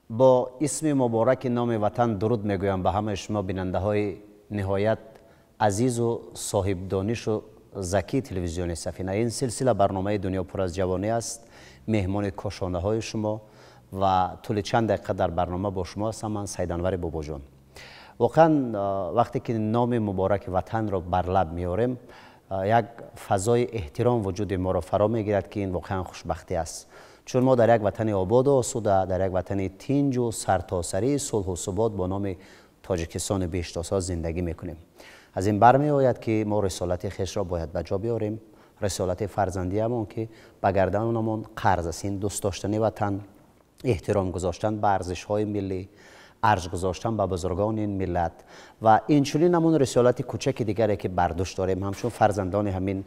Бо исми мубораки номи ватан дуруд мегӯям ба ҳамаи шумо, бинандаҳои ниҳоят азизу соҳибдонишу закии телевизиони Сафина. Ин силсила барномаи «Дунё пур аз ҷавонӣ» аст. Меҳмони кошонаҳои шумо ва тӯли чанд дақиқа дар барнома бо шумо ҳастам ман, Саиданвари Бобоҷон. Воқеан, вақте ки номи мубораки ватанро бар лаб меорем, як фазои эҳтиром вуҷуди моро фаро мегирад, ки ин воқеан хушбахтӣ аст, чун мо дар як ватани ободу осуда, дар як ватани тинҷу сартосарии сулҳу субот бо номи Тоҷикистони беҳиштосо зиндагӣ мекунем. Аз ин бармеояд, ки мо рисолати хешро бояд ба ҷо биёрем. Рисолати фарзандиамон, ки ба гарданамон қарз аст, ин дӯст доштани ватан, эҳтиром гузоштан ба арзишҳои миллӣ, арҷ гузоштан ба бузургони ин миллат ва инчунин ҳамон рисолати кӯчаки дигаре, ки бар дӯш дорем ҳамчун фарзандони ҳамин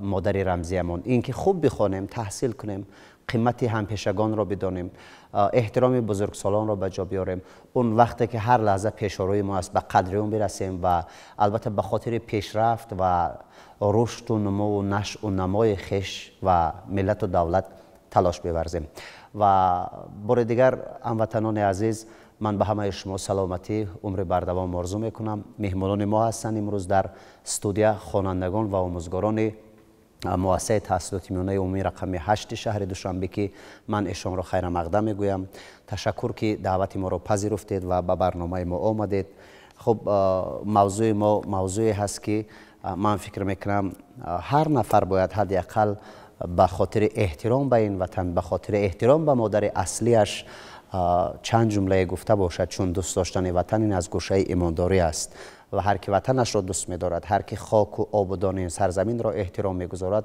модари рамзиямон, ин ки хуб бихонем, таҳсил кунем, қимати ҳампешагонро бидонем, эҳтироми бузургсолонро ба ҷо биёрем, он вақте ки ҳар лаҳза пешорои мо аст, ба қадри он бирасем ва албатта ба хотири пешрафт ва рушду нумӯву нашъу намои хеш ва миллату давлат талош биварзем. Ва бори дигар, ҳамватанони азиз, ман ба ҳамаи шумо саломатӣ, умри бардавом орзу мекунам. Меҳмонони мо ҳастанд имрӯз дар студия хонандагон ва омӯзгорони муассисаи таҳсилоти миёнаи умумии рақами 8-и шаҳри Душанбе, ки ман эшонро хайрамақдам мегӯям. Ташаккур, ки даъвати моро пазируфтед ва ба барномаи мо омадед. Хуб, мавзӯи мо мавзӯе ҳаст, ки ман фикр мекунам, ҳар нафар бояд ҳадди ақал ба хотири эҳтиром ба ин ватан, ба хотири эҳтиром ба модари аслиаш чанд ҷумлае гуфта бошад, чун дӯст доштани ватан ин аз гӯшаи имондорӣ аст ва ҳар ки ватанашро дӯст медорад, ҳар ки хоку обудони ин сарзаминро эҳтиром мегузорад,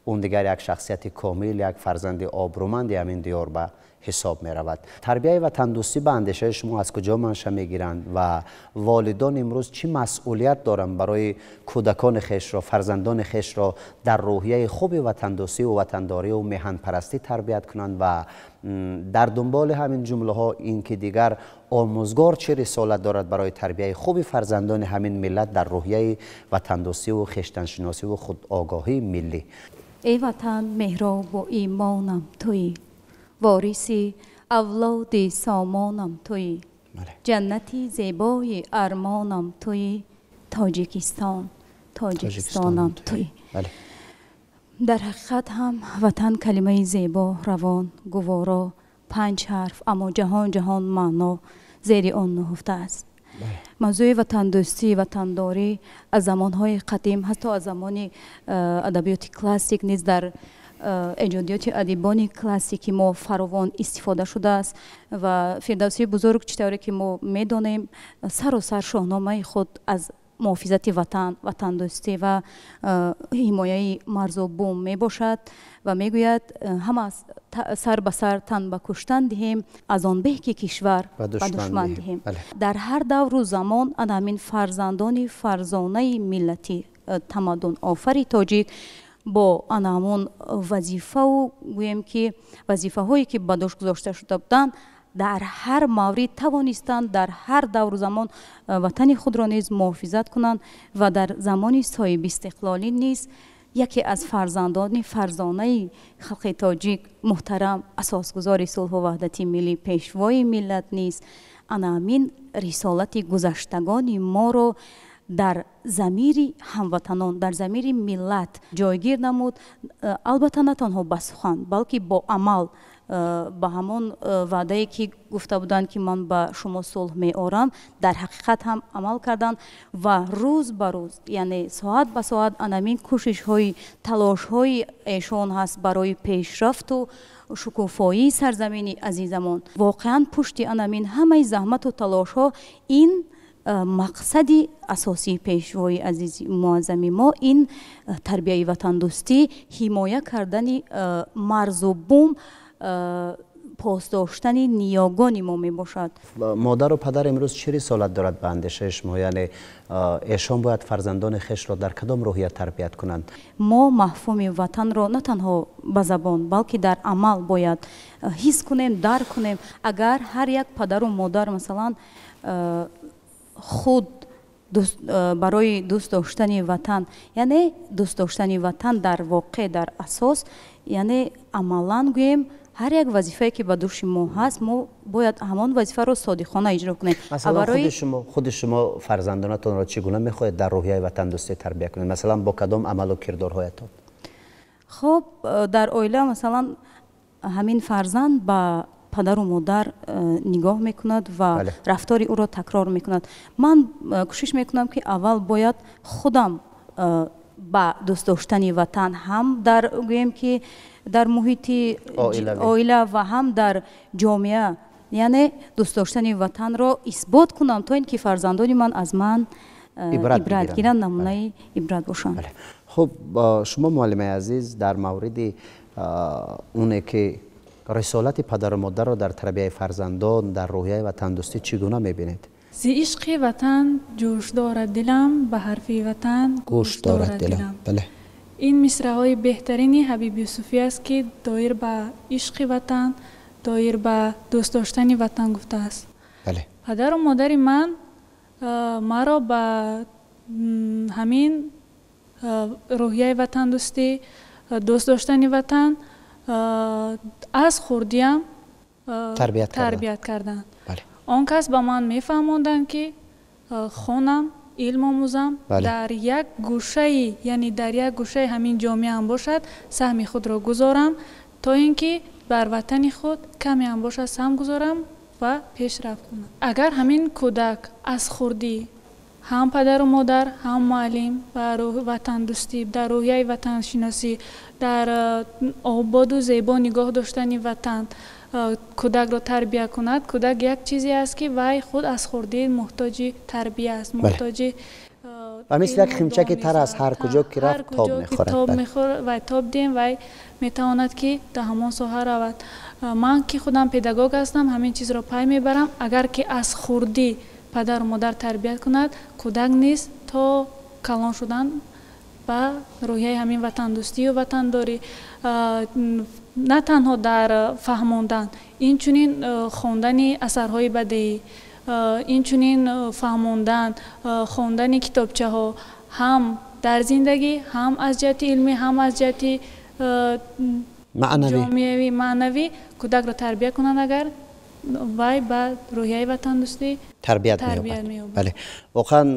он дигар як шахсияти комил, як фарзанди обрӯманди ҳамин диёр ба ҳисоб меравад. Тарбияи ватандӯстӣ ба андешаи шумо аз куҷо манша мегиранд ва волидон имрӯз чӣ масъулият доранд барои кӯдакони хешро, фарзандони хешро дар рӯҳияи хуби ватандӯстиву ватандориву меҳанпарастӣ тарбият кунанд? Ва дар дунболи ҳамин ҷумлаҳо ин ки дигар омӯзгор чӣ рисолат дорад барои тарбияи хуби фарзандони ҳамин миллат дар рӯҳияи ватандӯстиву хештаншиносиву худогоҳии миллӣ? Эй ватан, меҳробу имонам туӣ, вориси авлоди сомонам туӣ, ҷаннати зебои армонам туӣ, Тоҷикистон, Тоҷикистонам туӣ. Дар ҳақиқат ҳам ватан калимаи зебо, равон, гуворо, панҷ ҳарф, аммо ҷаҳон ҷаҳон маъно зери он нуҳуфта аст. Мавзӯи ватандӯстӣ, ватандорӣ аз замонҳои қадим, ҳатто аз замони адабиёти классик низ дар эҷодиёти адибони классики мо фаровон истифода шудааст. Ва Фирдавсии бузург, чӣ тавре ки мо медонем, саросар Шоҳномаи худ аз муҳофизати ватан, ватандӯстӣ ва ҳимояи марзу бум мебошад ва мегӯяд: «Ҳама сар ба сар тан ба куштан диҳем, аз он беҳ ки кишвар ба душман диҳем». Дар ҳар давру замон ана ҳамин фарзандони фарзонаи миллати тамаддунофари тоҷик бо ана ҳамон вазифаву, гӯем ки, вазифаҳое, ки ба дӯш гузошта шуда буданд, дар ҳар маврид тавонистанд дар ҳар давру замон ватани худро низ муҳофизат кунанд. Ва дар замони соҳибистиқлолӣ низ яке аз фарзандони фарзонаи халқи тоҷик, муҳтарам асосгузори сулҳу ваҳдати миллӣ, пешвои миллат низ ана ҳамин рисолати гузаштагони моро дар замири ҳамватанон, дар замири миллат ҷойгир намуд. Албатта, на танҳо ба сухан, балки бо амал, ба ҳамон ваъдае, ки гуфта буданд, ки ман ба шумо сулҳ меорам, дар ҳақиқат ҳам амал карданд. Ва рӯз ба рӯз, яъне соат ба соат, анамин кӯшишҳои, талошҳои эшон ҳаст барои пешрафту шукуфоии сарзамини азизамон. Воқеан, пушти анамин ҳамаи заҳмату талошҳо ин мақсади асосии пешвои азизи муаззами мо ин тарбияи ватандӯстӣ, ҳимоя кардани марзу бум, пос доштани ниёгони мо мебошад. Модару падар имрӯз чӣ рисолат дорад ба андешаи шумо? Яъне эшон бояд фарзандони хешро дар кадом рӯҳия тарбият кунанд? Мо мафҳуми ватанро на танҳо ба забон, балки дар амал бояд ҳис кунем, дарк кунем. Агар ҳар як падару модар, масалан, худ барои дӯст доштани ватан, яъне дӯст доштани ватан дар воқеъ, дар асос, яъне амалан гӯем. Ҳар як вазифае ки ба дӯши мо ҳаст, мо бояд ҳамон вазифаро содиқона иҷро кунем. Масалан, худи шумо фарзандонатонро чӣ гуна мехоҳед дар рӯҳияи ватандӯстӣ тарбия кунед? Масалан, бо кадом амалу кирдорҳоятон? Хуб, дар оила масалан ҳамин фарзанд ба падару модар нигоҳ мекунад ва рафтори ӯро такрор мекунад. Ман кӯшиш мекунам, ки аввал бояд худам ба дӯст доштани ватан ҳам дар гӯем ки дар муҳити оила ва ҳам дар ҷомеа, яъне дӯст доштани ватанро исбот кунам, то ин ки фарзандони ман аз ман ибрат гиранд, намунаи ибрат бошанд. Хуб, шумо муаллимаи азиз, дар мавриди оне ки рисолати падару модарро дар тарбияи фарзандон дар рӯҳияи ватандӯстӣ чӣ гуна мебинед? Зи ишқи ватан ҷӯш дорад дилам, ба ҳарфи ватан гӯш дорад дилам. Ин мисраҳои беҳтарини Ҳабиб Юсуфӣ аст, ки доир ба ишқи ватан, доир ба дӯст доштани ватан гуфтааст. Падару модари ман маро ба ҳамин рӯҳияи ватандӯстӣ, дӯст доштани ватан аз хурдиам тарбият карданд. Он кас ба ман мефаҳмонданд, ки хонам, илм омӯзам, дар як гӯшаи, яъне дар як гӯшаи ҳамин ҷомеаам бошад, саҳми худро гузорам, то ин ки бар ватани худ камеам бошад саҳм гузорам ва пешрафт кунам. Агар ҳамин кӯдак аз хурдӣ ҳам падару модар, ҳам муаллим ба ватандӯстӣ, дар рӯҳияи ватаншиносӣ, дар ободу зебо нигоҳ доштани ватан кӯдакро тарбия кунад, кӯдак як чизе аст, ки вай худ аз хурдӣ муҳтоҷи тарбия аст, муҳтоҷи ва мисли як химчаки тар аст, ҳар куҷо ки рафт тоб мехӯрад. Тоб мехӯрад ва тоб диҳем, вай метавонад ки дар ҳамон соҳа равад. Ман ки худам педагог ҳастам, ҳамин чизро пай мебарам. Агар ки аз хурдӣ падару модар тарбият кунад, кӯдак низ то калон шудан ба рӯҳияи ҳамин ватандӯстию ватандорӣ на танҳо дар фаҳмондан, инчунин хондани асарҳои бадеӣ, инчунин фаҳмондан, хондани китобчаҳо ҳам дар зиндагӣ, ҳам аз ҷиҳати илмӣ, ҳам аз ҷиҳати ҷомеавӣ, маънавӣ кӯдакро тарбия кунанд, агар вай ба рӯҳияи ватандӯстӣ тарбият меёбад. Бале, воқеан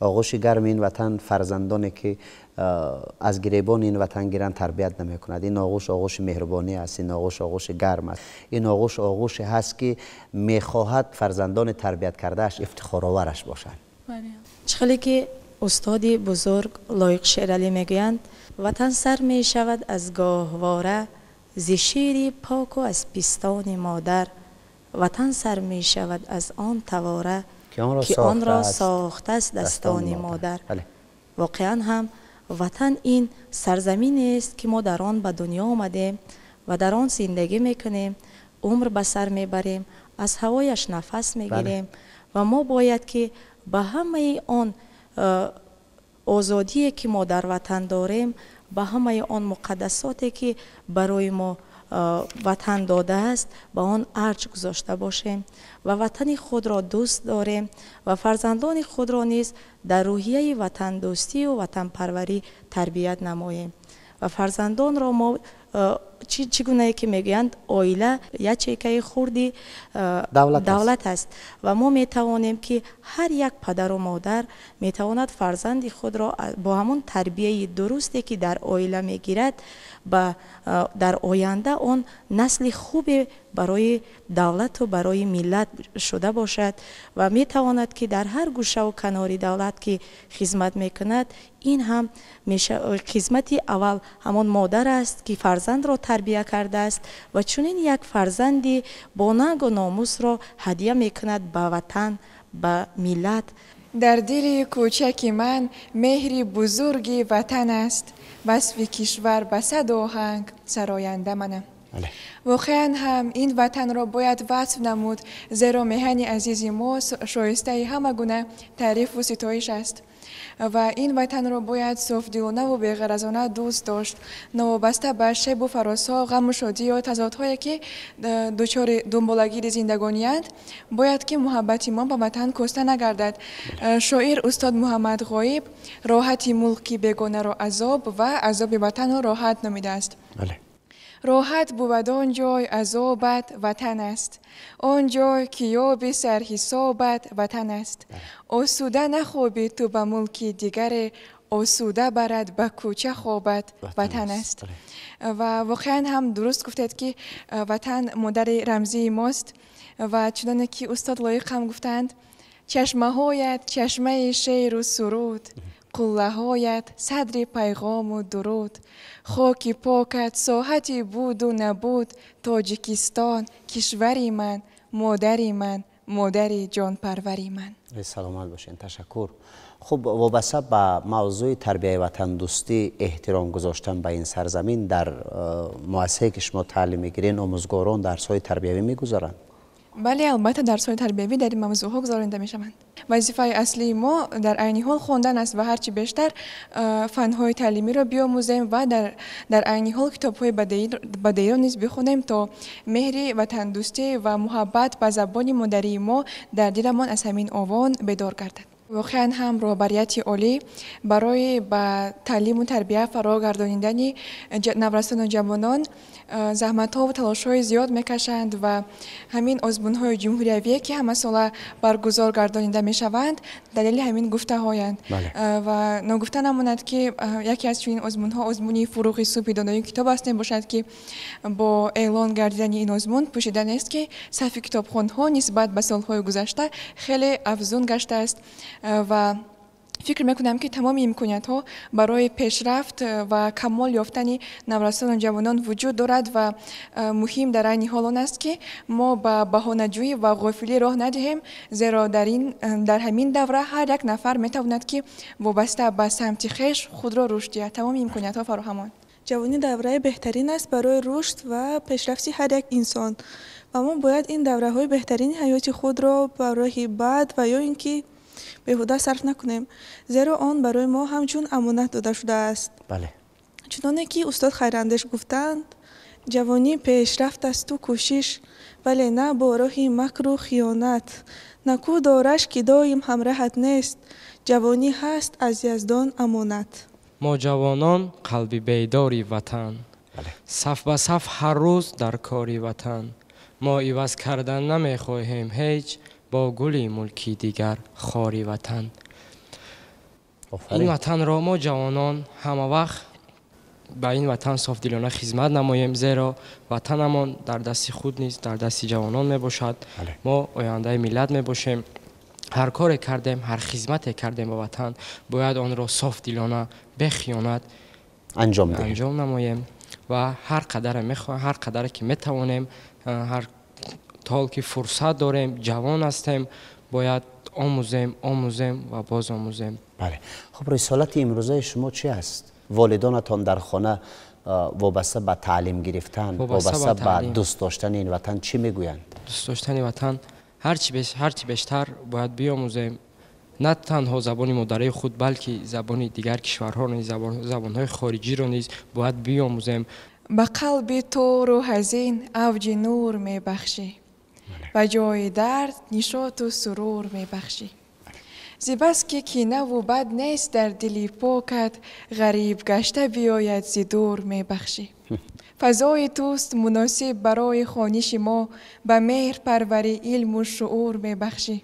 оғӯши гарми ин ватан фарзандоне ки аз гиребони ин ватан гиранд тарбият намекунад. Ин оғӯш оғӯши меҳрубонӣ аст, ин оғӯш оғӯши гарм аст, ин оғӯш оғӯше ҳаст, ки мехоҳад фарзандони тарбият кардааш ифтихоровараш бошанд. Чӣ хеле ки устоди бузург Лоиқ Шералӣ мегӯянд, ватан сар мешавад аз гоҳвора, зи шири поку аз пистони модар, ватан сар мешавад аз он тавора, ки онро сохтааст дастони модар. Воқеан ҳам ватан ин сарзаминест, ки мо дар он ба дунё омадем ва дар он зиндагӣ мекунем, умр ба сар мебарем, аз ҳавояш нафас мегирем ва мо бояд ки ба ҳамаи он озодие ки мо дар ватан дорем, ба ҳамаи он муқаддасоте ки барои мо ватан додааст, ба он арҷ гузошта бошем ва ватани худро дӯст дорем ва фарзандони худро низ дар рӯҳияи ватандӯстию ватанпарварӣ тарбият намоем. Ва фарзандонро мо чӣ гунае ки мегӯянд, оила ячейкаи хурди давлат аст ва мо метавонем ки ҳар як падару модар метавонад фарзанди худро бо ҳамон тарбияи дурусте ки дар оила мегирад, дар оянда он насли хубе барои давлату барои миллат шуда бошад ва метавонад ки дар ҳар гӯшаву канори давлат ки хизмат мекунад, ин ҳам хизмати аввал ҳамон модар аст, ки фарзандро тарбия кардааст ва чунин як фарзанди бо нангу номусро ҳадия мекунад ба ватан, ба миллат. Дар дили кӯчаки ман меҳри бузурги ватан аст, васфи кишвар ба сад оҳанг сароянда манам. Воқеан ҳам ин ватанро бояд васф намуд, зеро меҳани азизи мо шоистаи ҳама гуна таърифу ситоиш аст. Ва ин ватанро бояд софдилонаву беғаразона дӯст дошт, новобаста ба шебу фарозҳо, ғаму шодӣ ё тазодҳое ки дучори думболагири зиндагониянд, бояд ки муҳаббати мо ба ватан коста нагардад. Шоир устод Муҳаммад Ғоиб роҳати мулки бегонаро азоб ва азоби ватанро роҳат номидааст. Роҳат бувад он ҷой азобат ватан аст, он ҷой ки ёби сарҳисобат ватан аст. Осуда нахобӣ ту ба мулки дигаре, осуда барад ба кӯча хобат ватан аст. Ва воқеан ҳам дуруст гуфтед, ки ватан модари рамзии мост ва чуноне ки устод Лоиқ ҳам гуфтанд, чашмаҳоят чашмаи шеъру суруд, қуллаҳоят садри пайғому дуруд, хоки покат соҳати буду набуд, Тоҷикистон кишвари ман, модари ман, модари ҷонпарвари ман. Саломат бошед, ташаккур. Хуб, вобаста ба мавзӯи тарбияи ватандӯстӣ, эҳтиром гузоштан ба ин сарзамин, дар муассисае ки шумо таълим мегиред, омӯзгорон дарсҳои тарбиявӣ мегузаранд? Бале, албатта, дарсҳои тарбиявӣ дар ин мавзӯъҳо гузаронида мешаванд. Вазифаи аслии мо дар айни ҳол хондан аст ва ҳарчи бештар фанҳои таълимиро биомӯзем ва дар айни ҳол китобҳои бадеиро низ бихонем, то меҳри ватандӯстӣ ва муҳаббат ба забони модарии мо дар диламон аз ҳамин овон бедор гардад. Воқеан ҳам роҳбарияти олӣ барои ба таълиму тарбия фаро гардонидани наврасону ҷавонон заҳматҳову талошҳои зиёд мекашанд ва ҳамин озмунҳои ҷумҳуриявие, ки ҳамасола баргузор гардонида мешаванд, далели ҳамин гуфтаҳоянд. Ва ногуфта намонад, ки яке аз чунин озмунҳо озмуни фурӯғи субҳи донои китоб аст мебошад, ки бо эълон гардидани ин озмун пӯшида нест, ки сафи китобхонҳо нисбат ба солҳои гузашта хеле афзун гаштааст ва фикр мекунам, ки тамоми имкониятҳо барои пешрафт ва камол ёфтани наврасону ҷавонон вуҷуд дорад ва муҳим дар айни ҳол он аст, ки мо ба баҳонаҷӯӣ ва ғофилӣ роҳ надиҳем, зеро дар ҳамин давра ҳар як нафар метавонад, ки вобаста ба самти хеш худро рушд диҳад. Тамоми имкониятҳо фароҳаманд. Ҷавонӣ давраи беҳтарин аст барои рушд ва пешрафти ҳар як инсон ва мо бояд ин давраҳои беҳтарини ҳаёти худро ба роҳи бад ва ё ин ки беҳуда сарф накунем, зеро он барои мо ҳамчун амонат дода шудааст. Чуноне ки устод Хайрандеш гуфтанд, ҷавонӣ пешрафт асту кӯшиш, вале на бо роҳи макру хиёнат. Наку дораш, ки доим ҳамраҳат нест, ҷавонӣ ҳаст аз Яздон амонат. Мо ҷавонон қалби бедори ватан, саф ба саф ҳар рӯз дар кори ватан. Мо иваз кардан намехоҳем ҳеҷ бо гули мулки дигар хори ватан. Ин ватанро мо ҷавонон ҳама вақт ба ин ватан софдилона хизмат намоем, зеро ватанамон дар дасти худ низ дар дасти ҷавонон мебошад. Мо ояндаи миллат мебошем. Ҳар коре кардем, ҳар хизмате кардем ба ватан, бояд онро софдилона бехиёнат анҷом намоем ва ҳар қадаре мехоҳем, ҳар қадаре ки метавонем, ҳар тол ки фурсат дорем, ҷавон ҳастем, бояд омӯзем, омӯзем ва боз омӯзем. Бале. Хуб, рисолати имрӯзаи шумо чӣ аст? Волидонатон дар хона вобаста ба таълим гирифтан, вобаста ба дӯст доштани ин ватан чӣ мегӯянд? Дӯст доштани ватан ҳарчи бештар бояд биомӯзем, на танҳо забони модарии худ, балки забони дигар кишварҳоро низ, забонҳои хориҷиро низ бояд биомӯзем. Ба қалби тору ҳазин авҷи нур мебахшӣ, ба ҷои дард нишоту сурур мебахшӣ. Зибас ки кинаву бад нест дар дили покат, ғариб гашта биёяд зи дур мебахшӣ. Фазои туст муносиб барои хониши мо, ба меҳр парвари илму шуур мебахшӣ.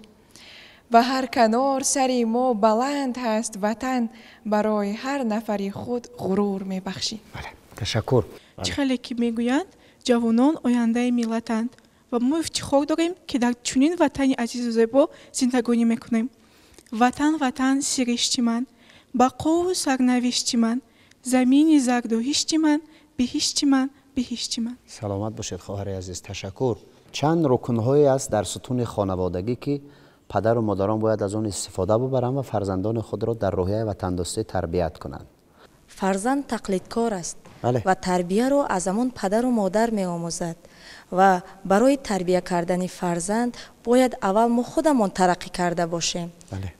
Ба ҳар канор сари мо баланд ҳаст ватан, барои ҳар нафари худ ғурур мебахшӣ. Ташаккур. Чӣ хеле ки мегӯянд, ҷавонон ояндаи миллатанд ва мо ифтихор дорем, ки дар чунин ватани азизу зебо зиндагонӣ мекунем. Ватан, ватан сиришти ман, бақову сарнавишти ман, замини зарду ҳишти ман, биҳишти ман, биҳишти ман. Саломат бошед, хоҳари азиз, ташаккур. Чанд рукнҳое аст дар сутуни хонаводагӣ, ки падару модарон бояд аз он истифода бубаранд ва фарзандони худро дар рӯҳияи ватандӯстӣ тарбият кунанд? Фарзанд тақлидкор аст ва тарбияро аз ҳамон падару модар меомӯзад ва барои тарбия кардани фарзанд бояд аввал мо худамон тараққӣ карда бошем,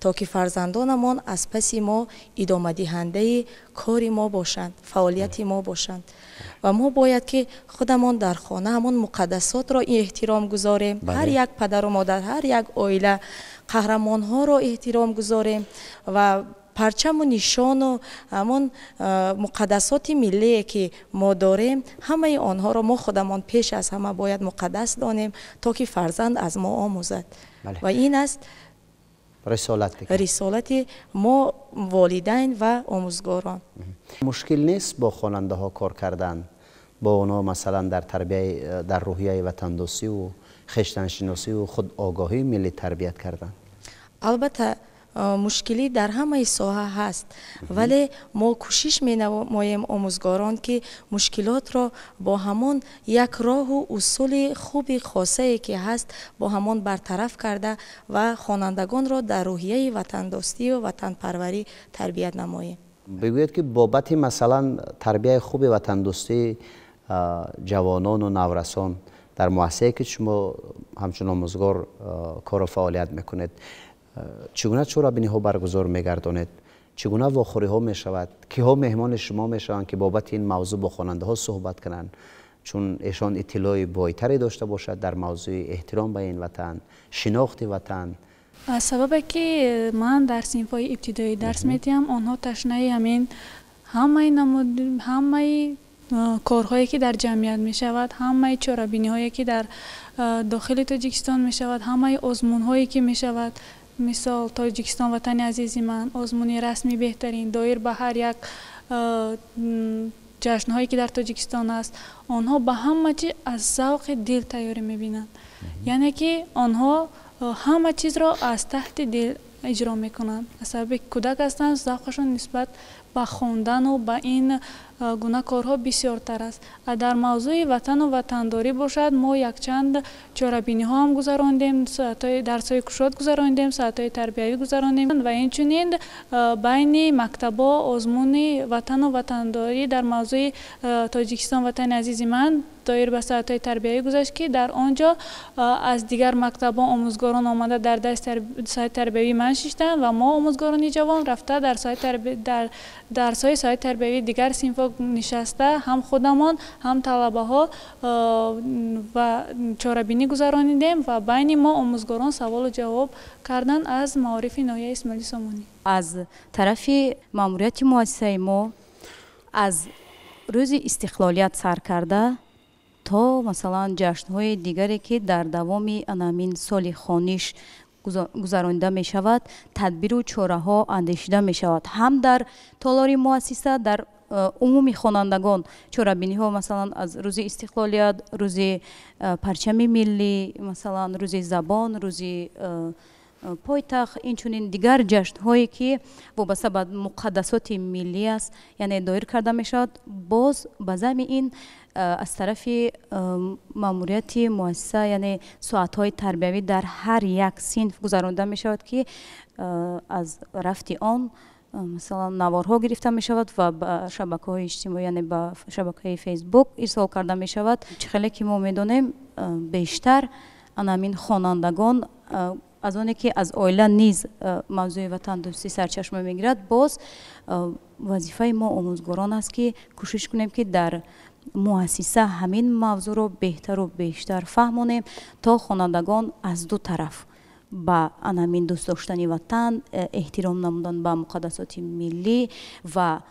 то ки фарзандонамон аз паси мо идомадиҳандаи кори мо бошанд, фаъолияти мо бошанд. Ва мо бояд ки худамон дар хона ҳамон муқаддасотро эҳтиром гузорем. Ҳар як падару модар, ҳар як оила қаҳрамонҳоро эҳтиром гузорем ва Парчаму нишону ҳамон муқаддасоти миллие, ки мо дорем, ҳамаи онҳоро мо худамон пеш аз ҳама бояд муқаддас донем, то ки фарзанд аз мо омӯзад. Ва ин аст рисолати мо, волидайн ва омӯзгорон. Мушкил нест бо хонандаҳо кор кардан, бо онҳо, масалан, дар тарбияи, дар рӯҳияи ватандӯстиву хештаншиносиву худогоҳии миллӣ тарбият кардан? Албатта, мушкилӣ дар ҳамаи соҳа ҳаст, вале мо кӯшиш менамоем, омӯзгорон, ки мушкилотро бо ҳамон як роҳу усули хуби хосае, ки ҳаст, бо ҳамон бартараф карда ва хонандагонро дар рӯҳияи ватандӯстию ватанпарварӣ тарбият намоем. Бигӯед, ки бобати, масалан, тарбияи хуби ватандӯстии ҷавонону наврасон дар муассисае, ки шумо ҳамчун омӯзгор кору фаъолият мекунед, чӣ гуна чорабиниҳо баргузор мегардонед, чӣ гуна вохӯриҳо мешавад, киҳо меҳмони шумо мешаванд, ки бобати ин мавзӯъ бо хонандаҳо суҳбат кунанд, чун эшон иттилои бойтаре дошта бошад дар мавзӯи эҳтиром ба ин ватан, шинохти ватан? Аз сабабе ки ман дар синфҳои ибтидоӣ дарс медиҳам, онҳо ташнаи ҳамин ҳамаи намуд, ҳамаи корҳое, ки дар ҷамъият мешавад, ҳамаи чорабиниҳое, ки дар дохили Тоҷикистон мешавад, ҳамаи озмунҳое, ки мешавад, мисол «Тоҷикистон ватани азизи ман», озмуни расми беҳтарин, доир ба ҳар як ҷашнҳое, ки дар Тоҷикистон аст, онҳо ба ҳама чи аз завқи дил тайёрӣ мебинанд, яъне ки онҳо ҳама чизро аз таҳти дил иҷро мекунанд. Аз сабаби кӯдак ҳастанд, завқашон нисбат ба хондану ба ин гуна корҳо бисёртар аст. Дар мавзӯи ватану ватандорӣ бошад, мо якчанд чорабиниҳо ҳам гузарондем, дарсҳои кушод гузарондем, соатҳои тарбиявӣ гузарондем ва инчунин байни мактабҳо озмуни ватану ватандорӣ дар мавзӯи «Тоҷикистон ватани азизи ман» доир ба соатҳои тарбиявӣ гузашт, ки дар он ҷо аз дигар мактабҳо омӯзгорон омада дар соати тарбиявии ман шиштанд ва мо, омӯзгорони ҷавон, рафта дар дарсҳои соати тарбиявии дигар синфҳо нишаста, ҳам худамон, ҳам талабаҳо ва чорабинӣ гузаронидем ва байни мо омӯзгорон саволу ҷавоб карданд аз маорифи ноҳияи Исмоили Сомонӣ. Аз тарафи маъмурияти муассисаи мо аз рӯзи истиқлолият сар карда то, масалан, ҷашнҳои дигаре, ки дар давоми анамин соли хониш гузаронида мешавад, тадбиру чораҳо андешида мешавад. Ҳам дар толори муассиса дар умуми хонандагон чорабиниҳо, масалан, аз рӯзи истиқлолият, рӯзи парчами миллӣ, масалан, рӯзи забон, рӯзи пойтахт, инчунин дигар ҷашнҳое, ки вобаста ба муқаддасоти миллӣ аст, яъне доир карда мешавад. Боз ба замми ин аз тарафи маъмурияти муассиса, яъне соатҳои тарбиявӣ дар ҳар як синф гузаронида мешавад, ки аз рафти он, масалан, наворҳо гирифта мешавад ва ба шабакаҳои иҷтимоӣ, яъне ба шабакаи Фейсбук ирсол карда мешавад. Чӣ хеле ки мо медонем, бештар анамин хонандагон аз оне ки аз оила низ мавзӯи ватандӯстӣ сарчашма мегирад, боз вазифаи мо, омӯзгорон, аст, ки кӯшиш кунем, ки дар муассиса ҳамин мавзӯъро беҳтару бештар фаҳмонем, то хонандагон аз ду тараф ба анамин дӯст доштани ватан, эҳтиром намудан ба муқаддасоти миллӣ ва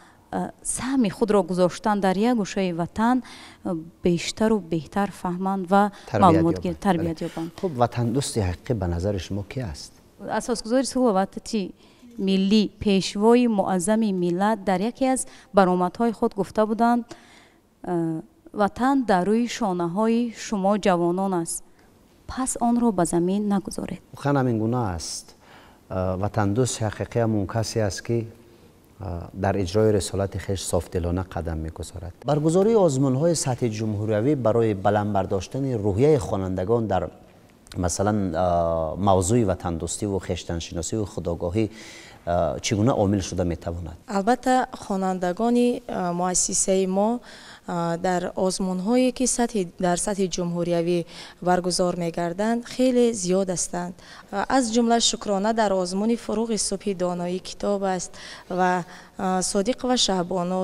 саҳми худро гузоштан дар як гӯшаи ватан бештару беҳтар фаҳманд ва маълумот тарбият ёбанд. Хуб, ватандӯсти ҳақиқӣ ба назари шумо ки аст? Асосгузори сулҳу ваҳдати миллӣ, Пешвои муаззами миллат дар яке аз баромадҳои худ гуфта буданд: «Ватан дар рӯи шонаҳои шумо ҷавонон аст, пас онро ба замин нагузоред». Воқеан ҳамин гуна аст. Ватандӯсти ҳақиқӣ ҳамон касе аст, ки дар иҷрои рисолати хеш софдилона қадам мегузорад. Баргузории озмунҳои сатҳи ҷумҳуриявӣ барои баланд бардоштани рӯҳияи хонандагон дар, масалан, мавзӯи ватандӯстиву хештаншиносиву худогоҳӣ чӣ гуна омил шуда метавонад? Албатта, хонандагони муассисаи мо Дар озмунҳое ки дар сатҳи ҷумҳуриявӣ баргузор мегарданд, хеле зиёд ҳастанд. Аз ҷумла Шукрона дар озмуни Фуруғи субҳи доноӣ китоб аст ва Содиқова Шаҳбону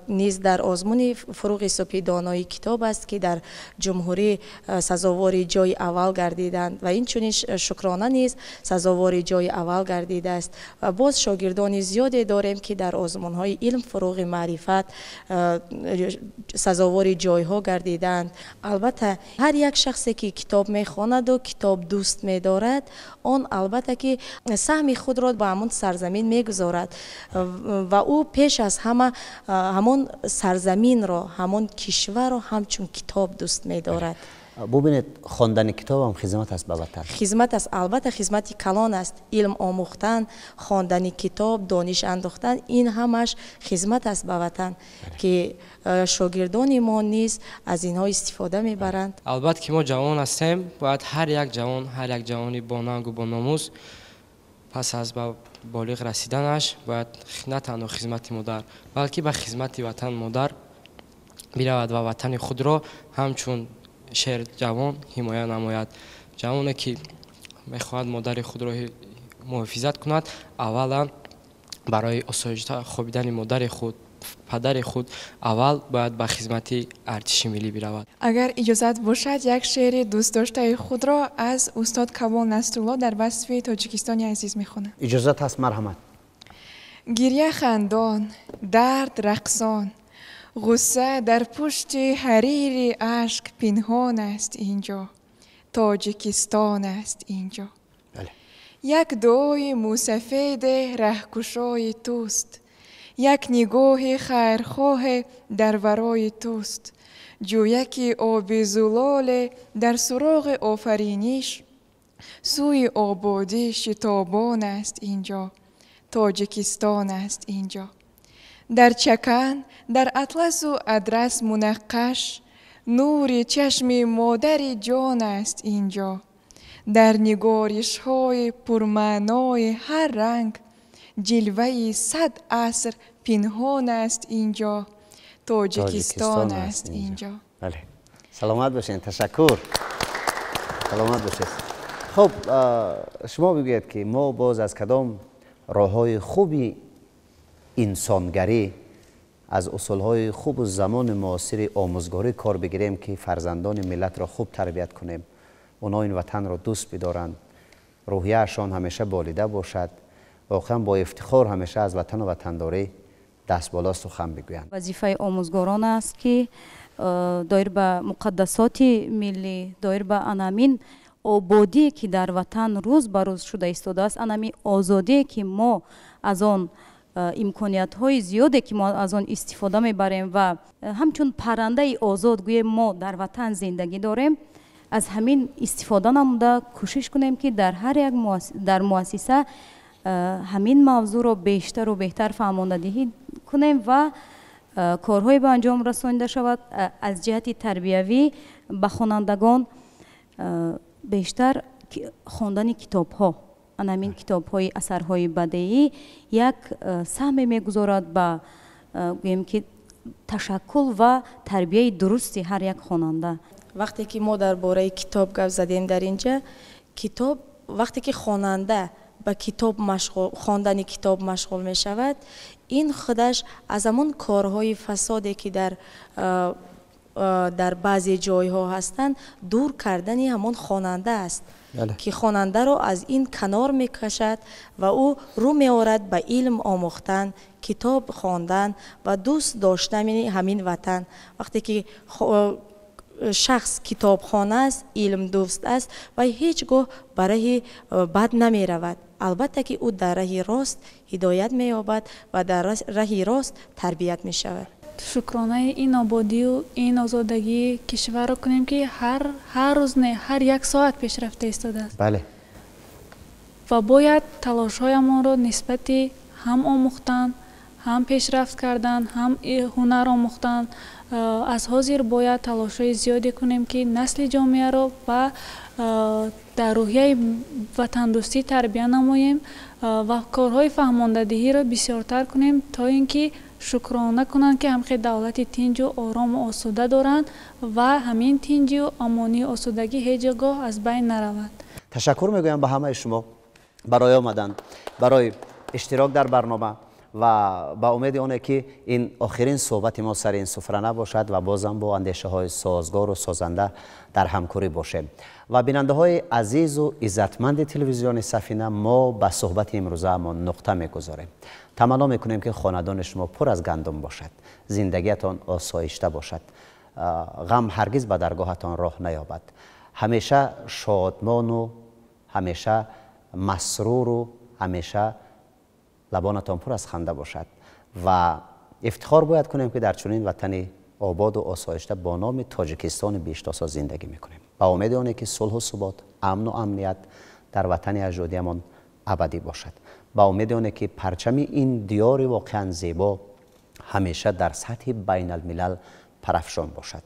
низ дар озмуни Фуруғи субҳи доноӣ китоб аст, ки дар ҷумҳурӣ сазовори ҷои аввал гардиданд ва инчунин Шукрона низ сазовори ҷои аввал гардидааст. Ва боз шогирдони зиёде дорем, ки дар озмунҳои илм, фуруғи маърифат сазовори ҷойҳо гардиданд. Албатта, ҳар як шахсе ки китоб мехонаду китоб дӯст медорад, он албатта ки саҳми худро ба ҳамон сарзамин мегузорад ва ӯ пеш аз ҳама ҳамон сарзаминро, ҳамон кишварро ҳамчун китоб дӯст медорад. Бубинед, хондани китоб ҳам хизмат аст ба ватан. Хизмат аст, албатта, хизмати калон аст. Илм омӯхтан, хондани китоб, дониш андохтан, ин ҳамаш хизмат аст ба ватан, ки шогирдони мо низ аз инҳо истифода мебаранд. Албатта ки мо ҷавон ҳастем, бояд ҳар як ҷавон, ҳар як ҷавони бонангу бономус пас аз ба болиғ расиданаш бояд на танҳо хизмати модар, балки ба хизмати ватан модар биравад ва ватани худро ҳамчун шер ҷавон ҳимоя намояд. Ҷавоне ки мехоҳад модари худро муҳофизат кунад, аввалан барои осоишта хобидани модари худ, падари худ, аввал бояд ба хизмати артиши миллӣ биравад. Агар иҷозат бошад, як шеъри дӯстдоштаи худро аз устод Камол Насрулло дар васфи Тоҷикистони азиз мехонам. Иҷозат ҳаст, марҳамат. Гирья хандон, дард рақсон, ғусса дар пушти ҳарири ашк пинҳон аст инҷо, Тоҷикистон аст инҷо. Як дуои мӯсафеде раҳкушои туст, як нигоҳи хайрхоҳе дар варои туст, ҷӯяки оби зулоле дар суроғи офариниш сӯи ободӣ шитобон аст инҷо, Тоҷикистон аст инҷо. Дар чакан, дар атласу адрас мунаққаш, нури чашми модари ҷон аст инҷо. Дар нигоришҳои пурмаънои ҳар ранг, ҷилваи 100 аср пинҳон аст инҷо, Тоҷикистон аст инҷо. Бале, саломат бошед, ташаккур. Саломат бошед. Хуб, шумо бигӯед, ки мо боз аз кадом роҳҳои хуби инсонгарӣ, аз усулҳои хубу замони муосири омӯзгорӣ кор бигирем, ки фарзандони миллатро хуб тарбият кунем, онҳо ин ватанро дӯст бидоранд, рӯҳияашон ҳамеша болида бошад, воқеан бо ифтихор ҳамеша аз ватану ватандорӣ дастболо сухан бигӯянд. Вазифаи омӯзгорон аст, ки доир ба муқаддасоти миллӣ, доир ба анамин ободие, ки дар ватан рӯз ба рӯз шуда истодааст, анамин озодие, ки мо аз он имкониятҳои зиёде, ки мо аз он истифода мебарем ва ҳамчун паррандаи озод гӯем мо дар ватан зиндагӣ дорем, аз ҳамин истифода намуда кӯшиш кунем, ки дар ҳар як дар муассиса ҳамин мавзӯъро бештару беҳтар фаҳмондадиҳӣ кунем ва корҳое ба анҷом расонида шавад аз ҷиҳати тарбиявӣ ба хонандагон, бештар хондани китобҳо, ана ҳамин китобҳои асарҳои бадеӣ як саҳме мегузорад ба, гӯем ки, ташаккул ва тарбияи дурусти ҳар як хонанда. Вақте ки мо дар бораи китоб гап задем дар инҷа, китоб, вақте ки хонанда ба китоб машғул, хондани китоб машғул мешавад, ин худаш аз ҳамон корҳои фасоде, ки дар баъзе ҷойҳо ҳастанд, дур кардани ҳамон хонанда аст, ки хонандаро аз ин канор мекашад ва ӯ рӯ меорад ба илм омӯхтан, китоб хондан ва дӯст доштани ҳамин ватан. Вақте ки шахс китобхон аст, илмдӯст аст ва ҳеҷ гоҳ ба раҳи бад намеравад, албатта ки ӯ дар раҳи рост ҳидоят меёбад ва дар раҳи рост тарбият мешавад. Шукронаи ин ободию ин озодагии кишварро кунем, ки ҳар рӯз не, ҳар як соат пешрафта истодааст. Ва бояд талошҳоямонро нисбати ҳам омӯхтан, ҳам пешрафт кардан, ҳам ҳунар омӯхтан аз ҳозир бояд талошҳои зиёде кунем, ки насли ҷомеаро ба дар рӯҳияи ватандӯстӣ тарбия намоем ва корҳои фаҳмондадиҳиро бисёртар кунем, то ин ки Шукрона кунанд, ки ҳамхел давлати тинҷу орому осуда доранд ва ҳамин тинҷию омонию осудагӣ ҳеҷ гоҳ аз байн наравад. Ташаккур мегӯям ба ҳамаи шумо барои омадан, барои иштирок дар барнома ва ба умеди оне, ки ин охирин суҳбати мо сари ин суфра набошад ва бозам бо андешаҳои созгору созанда дар ҳамкорӣ бошем. Ва бинандаҳои азизу иззатманди телевизиони Сафина, мо ба суҳбати имрӯзаамон нуқта мегузорем. Таманно мекунем, ки хонадони шумо пур аз гандум бошад, зиндагиятон осоишта бошад, ғам ҳаргиз ба даргоҳатон роҳ наёбад, ҳамеша шодмону ҳамеша масруру ҳамеша лабонатон пур аз ханда бошад. Ва ифтихор бояд кунем, ки дар чунин ватани ободу осоишта бо номи Тоҷикистони биҳиштосо зиндагӣ мекунем. Ба умеди оне, ки сулҳу субот, амну амният дар ватани аҷдодиямон абадӣ бошад, ба умеди оне, ки парчами ин диёри воқеан зебо ҳамеша дар сатҳи байналмилал парафшон бошад.